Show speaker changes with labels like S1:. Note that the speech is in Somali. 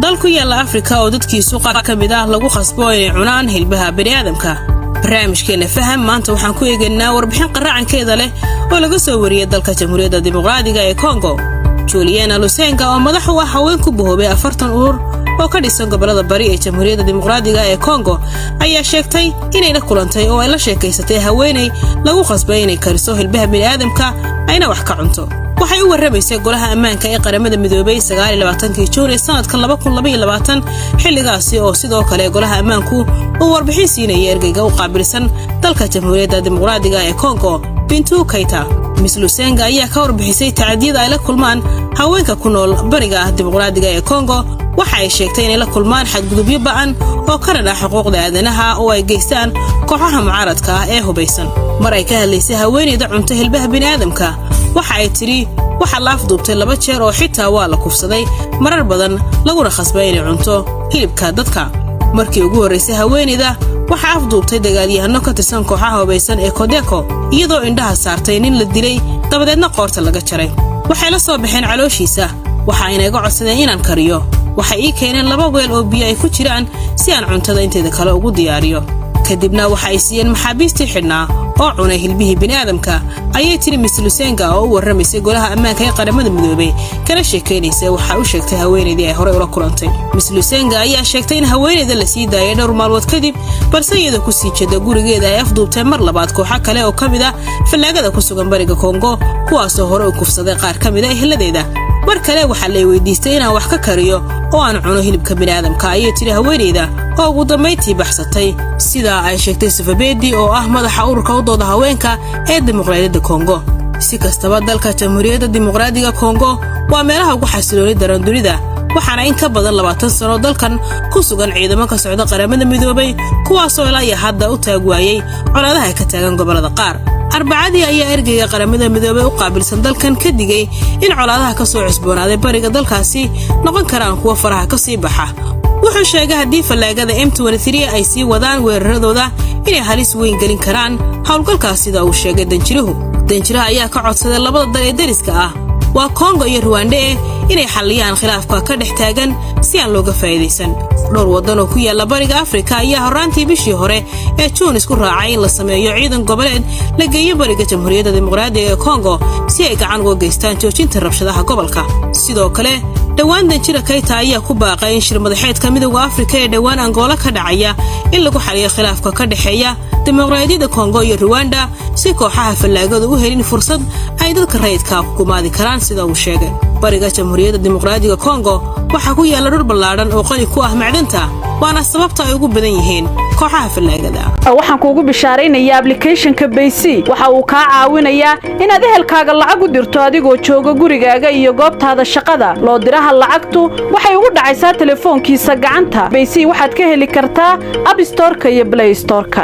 S1: Dal ku yaalla Afrika oo dadkiisu qaar ka mid ah lagu khasbo inay cunaan hilbaha bani'aadamka. Barnaamijkeenna Faham maanta waxaan ku eegaynaa warbixin qaracankeeda leh oo laga soo wariyey dalka Jamhuuriyadda Dimuqraadiga ee Kongo. Juliana Lusenga, oo madax u ah haween ku bahoobay 40 urur oo ka dhisan gobolada bari ee Jamhuuriyadda Dimuqraadiga ee Kongo, ayaa sheegtay inay la kulantay oo ay la sheekaysatay haweenay lagu khasbay inay kariso hilbaha bini'aadamka ayna wax ka cunto. Waxay u warramaysay Golaha Ammaanka ee Qaramada Midoobay 29-kii Juun ee sanadka 2022, xilligaasi oo sidoo kale Golaha Ammaanku uu warbixin siinaya ergeyga u qaabilsan dalka Jamhuuriyadda Dimuqraadiga ee Kongo, Bintu Kayta. Miss Lusenga ayaa ka warbixisay tacadiyada ay la kulmaan haweenka ku nool bariga dimuqraadiga ee Kongo. Waxa ay sheegtay inay la kulmaan xadgudubyo ba'an oo ka dhan ah xuquuqda aadanaha oo ay geystaan kooxaha mucaaradka ah ee hubaysan. Mar ay ka hadlaysay haweenayda cunto hilbaha bini'aadamka, waxa ay tidhi: "Waxaa la afduubtay laba jeer oo xitaa waa la kufsaday marar badan, laguna khasbay inay cunto hilibka dadka. Markii ugu horraysay haweenayda waxaa afduubtay dagaalyahano ka tirsan kooxaha hubaysan ee Kodeko, iyadoo indhaha saartay nin la dilay, dabadeedna qoorta laga jaray. Waxay la soo baxeen calooshiisa, waxa ayna iga codsadeen inaan kariyo. Waxay ii keeneen laba weel oo biyo ay ku jiraan si aan cuntada inteeda kale ugu diyaariyo. Kadibna waxa ay siiyeen maxaabiistii xidhnaa oo cunay hilbihii bini'aadamka," ayay tiri Miss Lusenga oo u warramaysay Golaha Ammaanka ee Qaramada Midoobay, kana sheekaynaysa waxaa u sheegtay haweenaydii ay horey ula kulantay. Miss Lusenga ayaa sheegtay in haweenayda la sii daayay dhowr maalmood kadib, balse iyadoo ku sii jeeda gurigeeda ay afduubtay mar labaad kooxo kale oo ka mid ah fallaagada ku sugan bariga Kongo, kuwaasoo hore u kufsaday qaar ka mid a eheladeeda. "Mar kale waxaa lay weydiistay inaan wax ka kariyo oo aan cuno hilibka bini'aadamka," ayay tiri haweenayda oo ugu dambayntii baxsatay, sidaa ay sheegtay Safabedi, oo ah madaxa ururka u dooda haweenka ee Dimuqraadiyadda Kongo. Si kastaba, dalka Jamhuuriyadda Dimuqraadiga Kongo waa meelaha ugu xasilooni daran dunida, waxaana in ka badan 20 sano dalkan ku sugan ciidamo ka socda Qaramada Midoobay, kuwaasoo ilaa iyo hadda u taag waayey colaadaha ka taagan gobollada qaar. Arbacadii ayaa ergeyga Qaramada Midoobay u qaabilsan dalkan ka digay in colaadaha ka soo cusboonaaday bariga dalkaasi noqon karaan kuwo faraha ka sii baxa. Wuxuu sheegay haddii fallaagada M ay sii wadaan weeraradooda inay halis weyn gelin karaan howlgalkaas, sida uu sheegay danjiruhu. Danjiraha ayaa ka codsaday labada dal ee deriska ah, waa Kongo iyo Ruwande eh, inay xalliyaan khilaafka ka dhex taagan si aan looga faa'idaysan. Dhowr waddan oo ku yaalla bariga Afrika ayaa horraantii bishii hore ee Juun isku raacay in la sameeyo ciidan goboleed la geeyo bariga Jamhuuriyadda Dimuqraadiga ee Kongo si ay gacan uga geystaan joojinta rabshadaha gobolka. Sidoo kale, dhowaan danjira Kayta ayaa ku baaqay in shir madaxeedka Midowda Afrika ee dhowaan Angoola ka dhacaya in lagu xaliyo khilaafka ka dhexeeya Dimuqraadiyadda Kongo iyo Ruwanda, si kooxaha fallaagadu u helin fursad ay dadka rayidka ku gumaadi karaan, sida uu sheegay. Bariga Jamhuuriyadda Dimuqraadiga Kongo waxaa ku yaalla dhul ballaadhan oo qani ku ah macdanta, waana sababta ay ugu badan yihiin kooxaha fallaagada.
S2: Waxaan kuugu bishaaraynayaa applicationka Bayc. Waxa uu kaa caawinayaa inaad ehelkaaga lacag u dirto adigoo jooga gurigaaga iyo goobtaada shaqada. Loo diraha lacagtu waxay ugu dhacaysaa telefoonkiisa gacanta. Bayc waxaad ka heli kartaa App Storeka iyo Play Storeka.